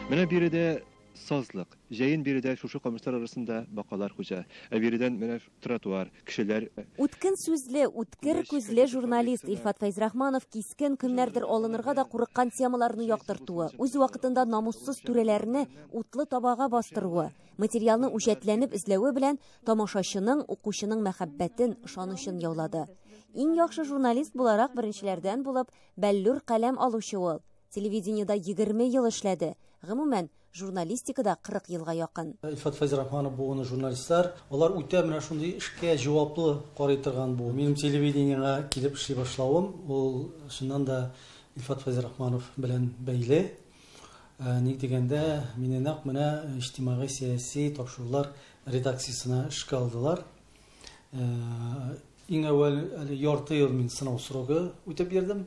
Менә биредә сазлык. Җәен биредә шушы камышлар арасында бакалар хуҗа. Ә биредән менә тротуар, кешеләр. Үткен сүзле, үткер күзле журналист Илфат Фәйзрахманов кискен, кемнәрдер алынырга да курыккан темаларны яктыртуы, үз вакытында намуссыз түрәләрне утлы табага бастыруы, материалны үҗәтләнеп эзләве белән тамашачының, укучының мәхәббәтен, ышанычын яулады. Иң яхшы журналист буларак беренчеләрдән булып бәллүр каләм алучы ул. Телевидениедә 20 ел эшләде. Гомумән, журналистикада 40 елга якын. Илфат Фәйзрахманов буыны журналистлар, алар үтә менә шундый эшкә җаваплы карый торган бу. Минем телевидениегә килеп эшли башлавым, ул чыннан да Илфат Фәйзрахманов белән бәйле. Ник дигәндә, мине нәкъ менә иҗтимагый сәяси тапшырулар редакциясенә эшкә алдылар. Иң әүвәл әле ярты ел мин сынау срогы үтеп йөрдем.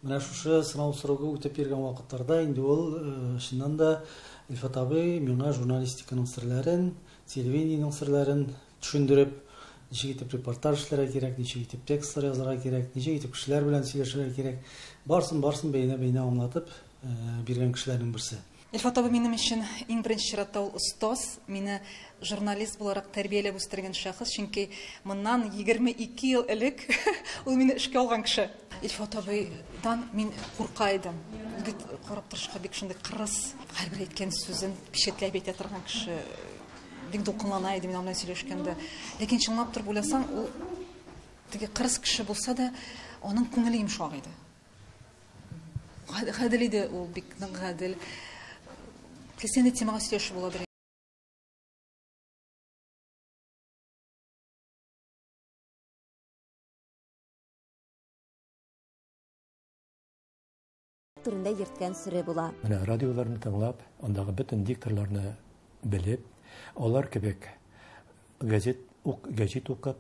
Менә шушы сынау срогы үтеп йөргән вакытларда инде ул чыннан да Илфат абый миңа журналистиканың серләрен, телевидениенең серләрен төшендереп, ничек итеп репортаж эшләргә кирәк, ничек итеп текстлар язарга кирәк, ничек итеп кешеләр белән сөйләшергә кирәк, барысын-барысын бәйнә-бәйнә аңлатып биргән кешеләрнең берсе. Илфат абый минем өчен иң беренче чиратта ул остаз, мине журналист буларак тәрбияләп үстергән шәхес, чөнки моннан 22 ел элек ул мине эшкә алган кеше. Илфат абыйдан мин курка идем. Ул бит карап торышка бик шундый кырыс, һәрбер әйткән сүзен печәтләп әйтә торган кеше. Бик дулкынлана идем мин аның белән сөйләшкәндә. Ләкин чынлап торып уйласаң, ул теге кырыс кеше булса да, аның күңеле йомшак иде. Гадел иде ул, бик нык гадел. Теләсә темага сөйләшеп буладыр. Түрендә йөрткән сүре була. Менә радиоларны тыңлап, андагы бөтен дикторларны белеп, алар кебек газет укып,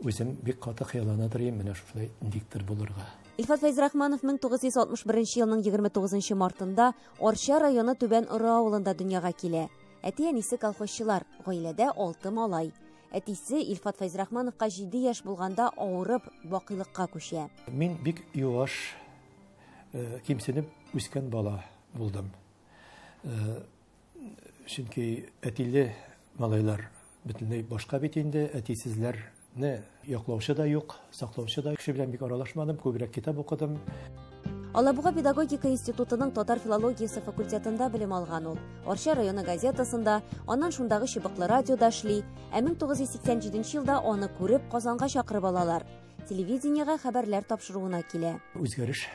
үзем бик каты хыяллана торыйм менә шушылай диктор булырга. Илфат Фәйзрахманов 1961 елның 29 мартында Арча районы Түбән Оры авылында дөньяга килә. Әти-әнисе колхозчылар, гаиләдә 6 малай. Әтисе Илфат Фәйзрахмановка 7 яшь булганда авырып бакыйлыкка күчә. Мин бик юаш, кимсенеп үскән бала булдым. Чөнки әтиле малайлар бөтенләй башка бит инде, әтисезләрне яклаучы да юк, саклаучы да. Кеше белән бик аралашмадым, күбрәк китап укыдым. Алабуга педагогика институтының татар филологиясе факультетында белем алган ул. Арча районы газетасында, аннан шундагы чыбыклы радиода эшли. Ә 1987 елда аны күреп Казанга чакырып алалар. Телевидениегә хәбәрләр тапшыруына килә. Үзгәреш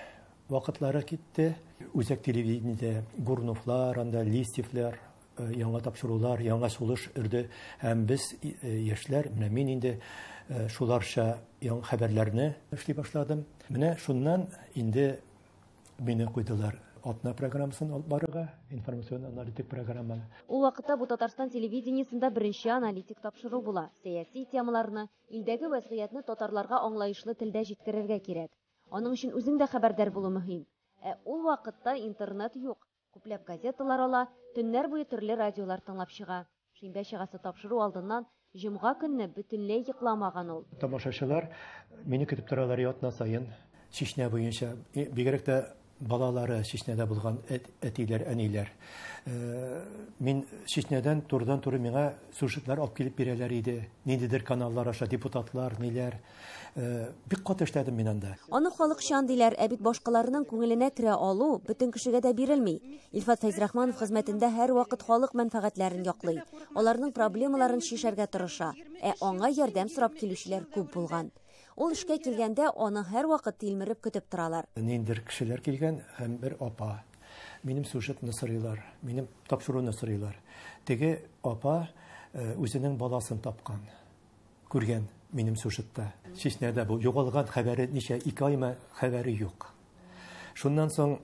вакытлары китте. Үзәк телевидениедә Гурновлар, анда Листьевлар, яңа тапшырулар, яңа сулыш өрде. Һәм без, яшьләр, менә мин инде шуларча яңа хәбәрләрне эшли башладым. Менә шуннан инде мине куйдылар атна программасын алып барырга, информацион аналитик программа. Ул вакытта бу Татарстан телевидениесендә беренче аналитик тапшыру була. Сәяси темаларны, илдәге вәзгыятьне татарларга аңлаешлы телдә җиткерергә кирәк. Аның өчен үзең дә хәбәрдар булу мөһим. Ә ул вакытта интернет юк. Күпләп газеталар ала, төннәр буе төрле радиолар тыңлап чыга. Шимбә чыгасы тапшыру алдыннан җомга көнне бөтенләй йокламаган ул. Тамашачылар мине көтеп торалар атна саен. Чечня буенча, бигрәк тә балалары Чечняда булган әтиләр, әниләр. Мин Чечнядан турыдан-туры миңа сюжетлар алып килеп бирәләр иде. Ниндидер каналлар аша, депутатлар, ниләр. Бик каты эшләдем мин анда. Аны халыкчан диләр, ә бит башкаларның күңеленә керә алу бөтен кешегә дә бирелми. Илфат Фәйзрахманов хезмәтендә һәрвакыт халык мәнфәгатьләрен яклый. Аларның проблемаларын чишәргә тырыша. Ә аңа ярдәм сорап килүчеләр күп булган. Ул эшкә килгәндә аны һәрвакыт тилмереп көтеп торалар. Ниндидер кешеләр килгән һәм бер апа. Минем сюжетны сорыйлар, минем тапшыруны сорыйлар. Теге апа үзенең баласын тапкан, күргән минем сюжетта. Чечняда бу югалган хәбәре ничә, 2 аймы хәбәре юк. Шуннан соң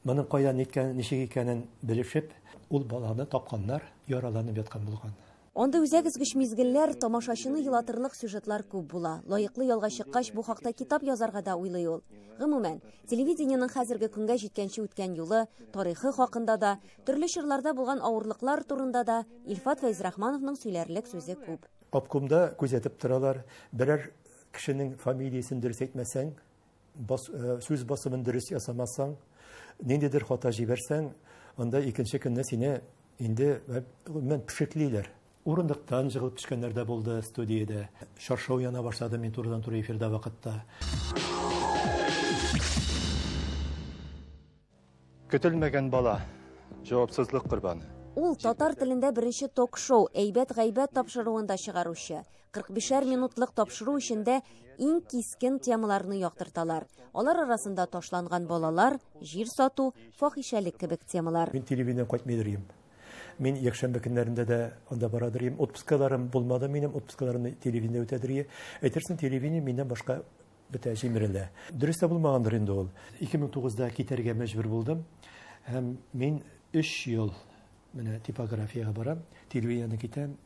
моның кайдан икән, ничек икәнен белешеп, ул баланы тапканнар, яраланып яткан булган. Анда үзәк өзгеч мизгелләр, тамашачыны елатырлык сюжетлар күп була. Лаеклы ялга чыккач, бу хакта китап язарга да уйлый ул. Гомумән, телевидениенең хәзерге көнгә җиткәнче үткән юлы, тарихы хакында да, төрле чорларда булган авырлыклар турында да Илфат Фәйзрахмановның сөйләрлек сүзе күп. Обкомда күзәтеп торалар, берәр кешенең фамилиясен дөрес әйтмәсәң, сүз басымын дөрес ясамасаң, ниндидер хата җибәрсәң, Анда икенче көнне сине инде гомумән пешеклиләр. Урындыктан жыгылып төшкәннәр дә булды студиядә. Шаршау яна башлады мин турыдан-туры эфирда вакытта. Көтелмәгән бала, җавапсызлык корбаны. Ул татар телендә беренче ток-шоу «Әйбәт гайбәт» тапшыруын да чыгаручы. 45 минутлык тапшыру эчендә иң кискен темаларны яктырталар. Алар арасында ташланган балалар, җир сату, фахишәлек кебек темалар. Мин телевидениедән кайтмыйдыр идем. Мин якшәмбе көннәрендә дә анда барадыр идем. Отпускаларым булмады минем, отпускаларымны телевидениедә үтәдер идем. Әйтерсең, телевидение миннән башка бөтә җимерелә. Дөрес тә булмагандыр инде ул. 2009-да китәргә мәҗбүр булдым. Һәм мин 3 ел менә типографиягә барам, телевидениедән китәм.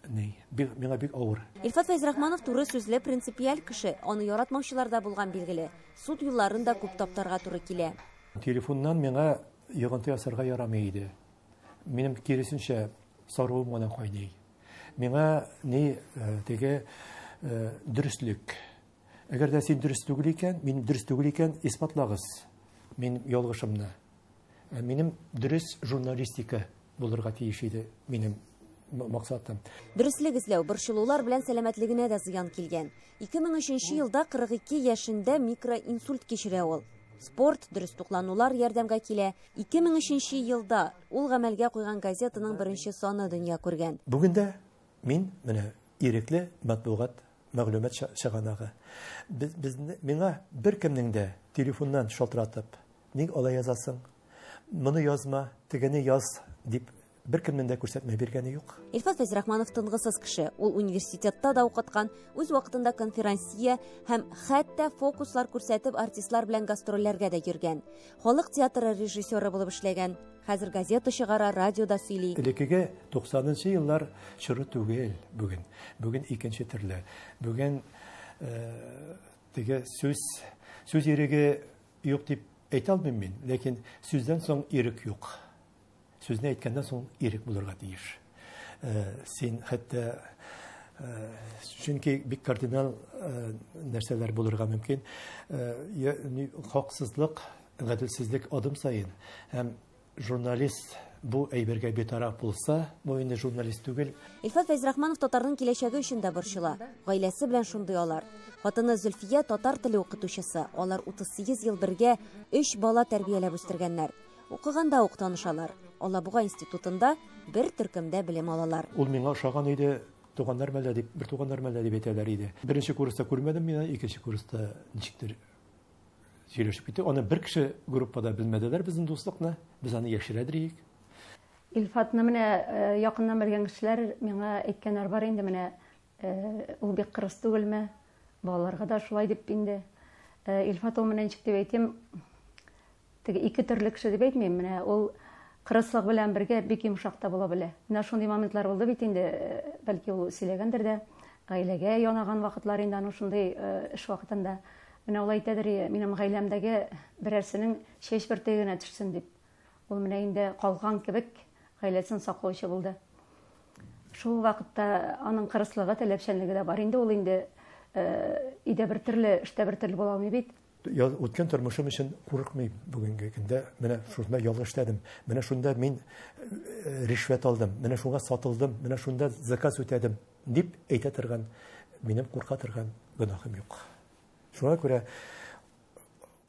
Ни, миңа бик авыр. Илфат Фәйзрахманов туры сүзле, принципиаль кеше. Аны яратмаучылар да булган билгеле. Суд юлларын да күп таптарга туры килә. Телефоннан миңа йогынты ясарга ярамый иде. Минем киресенчә саруым гына кайный. Миңа ни теге дөреслек. Әгәр дә син дөрес түгел икән, мин дөрес түгел икән, исбатлагыз мин ялгышымны. Минем дөрес журналистика булырга тиеш иде минем максатым. Дөреслек эзләү борчылулар белән сәламәтлегенә дә зыян килгән. 2003 елда 42 яшендә микроинсульт кичерә ул. Спорт, дөрес тукланулар ярдәмгә килә. 2003 елда ул гамәлгә куйган газетаның беренче саны дөнья күргән. Бүген дә мин менә ирекле матбугат мәгълүмат чыганагы. Миңа беркемнең дә телефоннан шалтыратып, ник алай язасың, моны язма, тегене яз дип беркемнең дә күрсәтмә биргәне юк. Илфат Фәйзрахманов тынгысыз кеше. Ул университетта да укыткан, үз вакытында конферансье һәм хәтта фокуслар күрсәтеп артистлар белән гастрольләргә дә йөргән. Халык театры режиссеры булып эшләгән. Хәзер газета чыгара, радиода сөйли. Элеккеге 90-нчы еллар чоры түгел бүген. Бүген икенче төрле. Бүген теге сүз иреге юк дип әйтә алмыйм мин, ләкин сүздән соң ирек юк. Сүзне әйткәннән соң ирек булырга тиеш. Син хәтта чөнки бик кардинал нәрсәләр булырга мөмкин. Хаксызлык, гаделсезлек адым саен. Һәм журналист бу әйбергә битараф булса, бу инде журналист түгел. Илфат Фәйзрахманов татарның киләчәге өчен дә борчыла. Гаиләсе белән шундый алар. Хатыны Зөлфия татар теле укытучысы. Алар 38 ел бергә 3 бала тәрбияләп үстергәннәр. Укыганда ук танышалар. Алабуга институтында бер төркемдә белем алалар. Ул миңа ошаган иде, туганнар мәллә дип, бер туганнар мәллә дип әйтәләр иде. Беренче курста күрмәдем мин, икенче курста ничектер сөйләшеп китте. Аны бер кеше группада белмәделәр безнең дуслыкны. Без аны яшерәдер идек. Илфатны менә якыннан белгән кешеләр миңа әйткәннәр бар инде, менә ул бик кырыс түгелме? Балаларга да шулай дип инде. Илфат ул менә ничек дип әйтим, теге ике төрле кеше дип әйтмим, менә ул кырыслык белән бергә бик йомшак та була белә. Менә шундый моментлар булды бит инде, бәлки ул сөйләгәндер дә, гаиләгә янаган вакытлар инде аның шундый эш вакытында. Менә ул әйтәдер, минем гаиләмдәге берәрсенең чәч бөртеге генә төшсен дип. Ул менә инде калган кебек гаиләсен саклаучы булды. Шул вакытта аның кырыслыгы, таләпчәнлеге дә бар инде. Ул инде өйдә бер төрле, эштә бер төрле була алмый бит. Үткән тормышым өчен курыкмыйм бүгенге көндә. Менә шунда ялгыш эшләдем. Менә шунда мин ришвәт алдым. Менә шуңа сатылдым. Менә шунда заказ үтәдем дип әйтә торган, минем курка торган гөнаһым юк. Шуңа күрә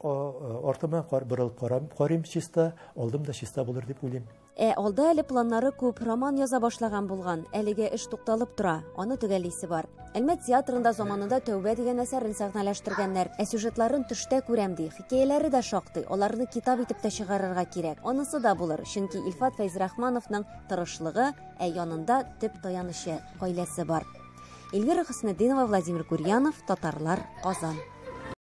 артыма борылып карыйм чиста, алдым да чиста булыр дип уйлыйм. Ә алда әле планнары күп, роман яза башлаган булган. Әлегә эш тукталып тора, аны төгәллисе бар. Әлмәт театрында заманында Тәүбә дигән әсәрен сәхнәләштергәннәр. Ә сюжетларын төштә күрәм ди. Хикәяләре дә шактый, аларны китап итеп тә чыгарырга кирәк. Анысы да булыр, чөнки Илфат Фәйзрахмановның тырышлыгы, ә янында төп таянычы гаиләсе бар. Эльвира Хөснетдинова, Владимир Гурьянов, Татарлар, Казан.